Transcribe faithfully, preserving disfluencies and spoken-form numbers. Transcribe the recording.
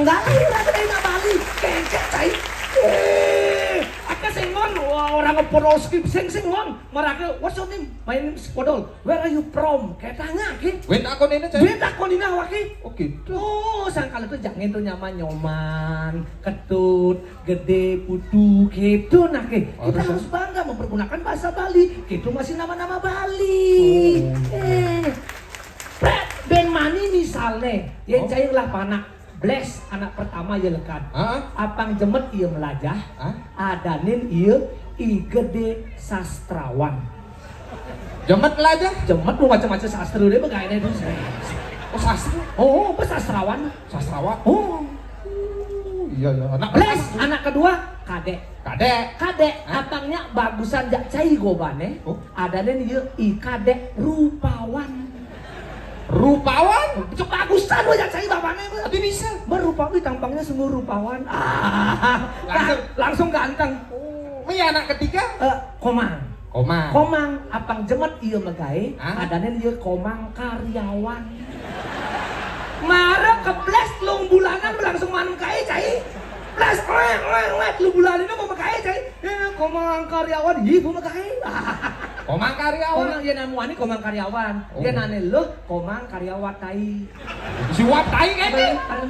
Lah, ora kena nak Bali. Kengkek, cai. Eh, aku sing ngon, wah, orang ngepono skip. Sing, sing ngon. Marake, "What's your name?" "My name is Podol." "Where are you from?" Kayak tanya, ki. Gue takon ini, cai. Gue takon ini awake. Oh, gitu. Oh, sangkal itu jangan tuh nyaman-nyoman, ketut, gede, putu, gitu, nah, ki. Kita harus bangga mempergunakan bahasa Bali. Gitu masih nama-nama Bali. Oh. Eh. Pret, ben mani misalnya, yang cai lah panak. Bles, anak pertama ya lekan. Hah? Apang jemet iya melajah. Hah? Adanin iya I G D sastrawan. Jemet melajah? Jemet mau macam-macam sastra dia, begayanya itu. Oh, sastra? Oh, apa sastrawan? Sastrawan? Oh. Oh, iya, iya. Anak Bles, pertama. Anak kedua, kadek. Kadek. Kadek, hah? Apangnya bagusan jak cai gobane. Oh. Adanin iya I K D rupawan. Rupawan? Cek bagusan lo jak cai bapaknya. Tapi bisa. Merupawi tampangnya sungguh rupawan. Ah, langsung, langsung ganteng. Oh, ini anak ketiga? Eh, Komang. Komang. Komang, apang jemet iya megai, hah? Adanin iya Komang karyawan. Mara kebles lung bulanan langsung manem kae, cai. Ples, oe, oe, oe, lung bulanan mau megai, cai. Eh, Komang karyawan, iya, mau megai. Komang karyawan? Komang, iya, namuani Komang karyawan. Oh. Iya, nane lo Komang karyawan tai. Siwap tai kene. Apa?